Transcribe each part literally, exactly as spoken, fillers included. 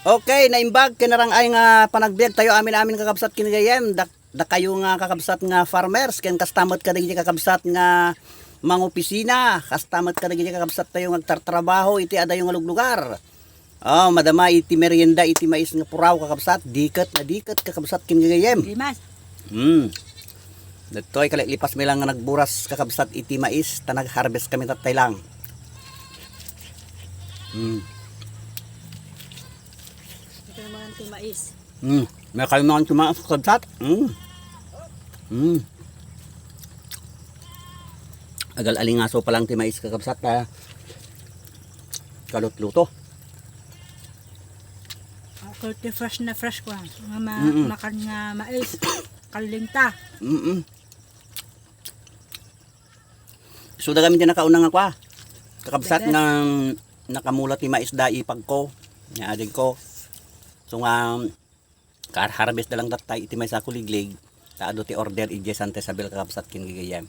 Okay, naimbag ken narang-ay nga panagbiag tayo amin-amin, kakabsat ken gayem. Dak-, dakayo nga kakabsat nga farmers, ken kasta met kadagiti kakabsat nga mangopisina, kasta met kadagiti kakabsat tayo nga agtartrabaho iti adayo nga luglugar. Oh, madama iti merienda iti mais nga puraw, kakabsat. Diket na diket, kakabsat ken gayem. Dimas. Hmm. Ditoy, kalilipas mi lang nga nagburas, kakabsat, iti mais, ta nag-harvest kami tattay lang. Hmm. Ito naman ang mais. Hmm. May kayo naman si mais, kakabsat. Hmm. Hmm. Agal-alingaso pa lang ti mais, kakabsat, ta kalutluto. Ako ti fresh na fresh ko, ah. Nga ma-, Mm-mm. makan nga mais. Kalinta. Mm-mm. So, dagami ti nakauna nga kwa. Kakabsat nga nakamula ti mais da ipag ko, nga adig ko. So nga, kar-harvest da lang dattay iti maysa a kuliglig, ta adu ti order idiay Santa Isabel, kakabsat ken gayem.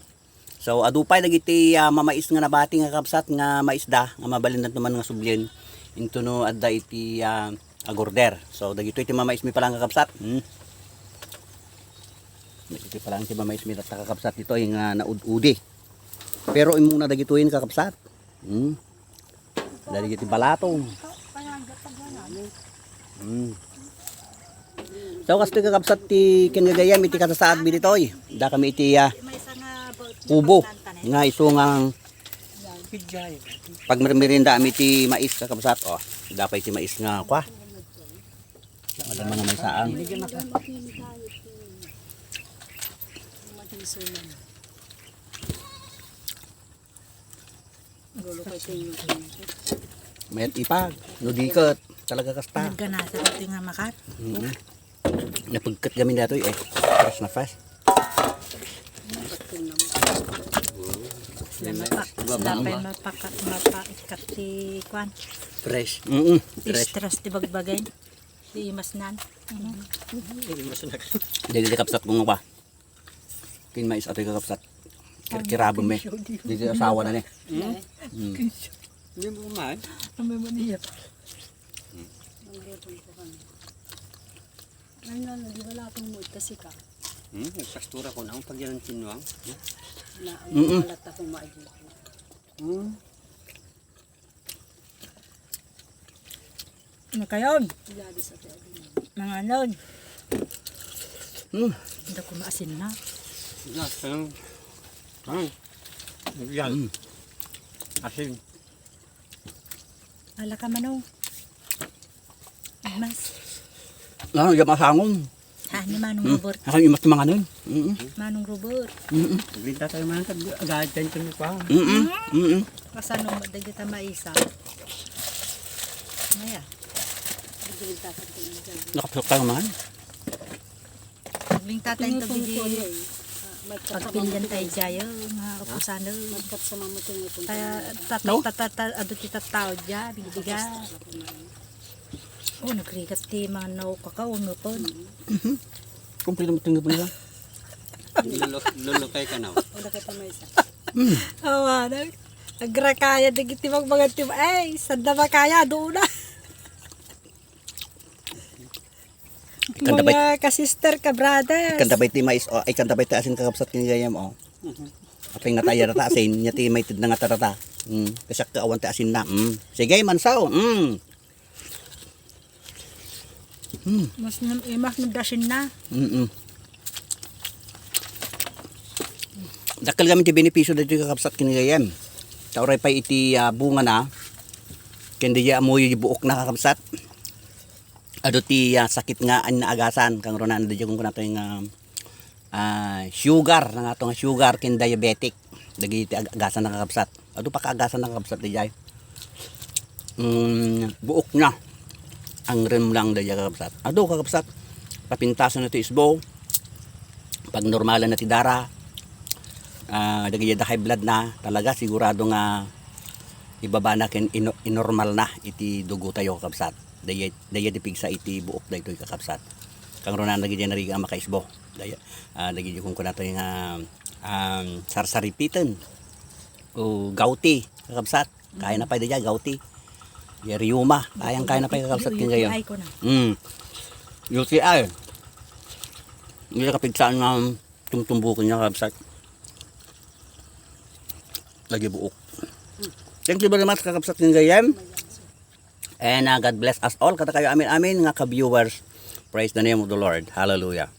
So, adu pay dagiti, ah, mamais nga nabati nga kakabsat nga maisda, nga mabalindan man nga sublien, intono adda iti, ah, ag-order. So, dagitoy ti mamais mi pala nga kakabsat. Hmm. Dagitoy pala ti mamais mi tatta, kakabsat, ditoy nga naud-udi. Pero immuna dagitoy nga kakabsat. Hmm. Dagiti balatong. Hmm. So, kastoy, kakabsat, ti ken gagayam iti kasasaad mi ditoy. Da kami iti, ah, kubo nga isu nga pagmermerienda mi ti mais, kakabsat. Oh, da pay ti mais nga kwa. Ada mga may saang. Mayat ipag, no diket, talaga kasta. Nagganasa dati nga makar. Mm. Napagkat kami datoy, eh. Fresh na fresh. Sila mapa-, sila pay mapaka-, mapaikat ti kwan. Fresh. Mm. Fresh. Stress ti bagbagen. Ti imasnan. Dagiti kabsat ko nga kwa. Ken mais atoy, kakabsat. Kirkirabem mi. Dagiti asawana ni. Hmm? Hmm. Hindi mo kumain? Ang may maniyak. Ay, nga, di wala akong mood kasi ka. Hmm, nagpastura ko na ang pagyanan tinuang. Na, ang Mm-mm. Wala akong maagi. Hmm. Ano kayon? Mga anon. Hmm. Hindi ko maasin na. Yes, ano? Ano? Yan. Hmm. Asin. Ala ka, Manong. Mas. Ano, yung masangom. Ha, ni Manong Hmm. Robert. Ako yung mas manganon. Mm-mm. Manong Robert. Mm-mm. Benta tayo man, agad tayo kami pa. Mm-mm. Mm-mm. Kasano mo, dagita maisa. Maya. Nakapsok tayo man. Naglinta tayo ito, bigi. Pagpilian tayo dyan, mga kapusano. Kaya, tata, No? tata, tata, adu ti tattao dyan, bibiga. Oh, nagrigat ti mga naukakaw, no, ton. Mhm. Kumpleto mo tingnan mo nila. Lolo, lolo kay ka na. Wala ka pa may isa. Mm. Awa, nag-, agrakaya, dagiti magmagad ti, ay, sanda makaya, doon na. Ikanta bay-, Mga ka-sister, ka-brother. Ikanta bay ti mais, oh, ay, ikanta bay ti asin, kakabsat, ken gayam, oh. Mhm. Apay nga tayar ta asin, nya ti maited na nga tarata. Mm. Kasak ka awan ti asin na. Mm. Sige, mansaw. Mm. Hmm. Mas nam-, eh, mas nadasin na. Mm-mm. Dakkel kami ti benepisyo daytoy, kakabsat, ken gayam. Ta uray pay iti, ah, bunga na, ken di amuyo di buok na, kakabsat. Adu ti, ah, sakit nga an naagasan, kangrunan, daytoy kung kunatoy nga ah, sugar, nangato nga sugar ken diabetic. Dagiti ag-, agasan na, kakabsat. Adu pakaagasan na, kakabsat, diay. Mm, buok na. Ang rem lang diay, kakabsat. Adu, kakabsat. Papintasan na ti isbo. Pag normalan na ti dara, ah, dagiti da high blood na, talaga sigurado nga ibaba na ken ino-, inormal na iti dugo tayo, kakabsat. Dayay, dayay di pigsa iti buok daytoy, kakabsat. Kangrunan dagiti narigat a makaisbo. Dayay, ah, dagiti kunkunatoy nga, um, sarsaripiten. O gouty, kakabsat. Kaya na pay dayay, gouty. Yeriuma. Ayang kaya na pay kakabsat ken gayon. U T I ko na. Hmm. U T I. Hindi ka kapigsaan nga tumtumbukin niya, kakabsat. Lagi buok. Thank you very much, kakabsat ken gayon. And uh, God bless us all. Kada kayo amin-amin nga ka-viewers. Praise the name of the Lord. Hallelujah.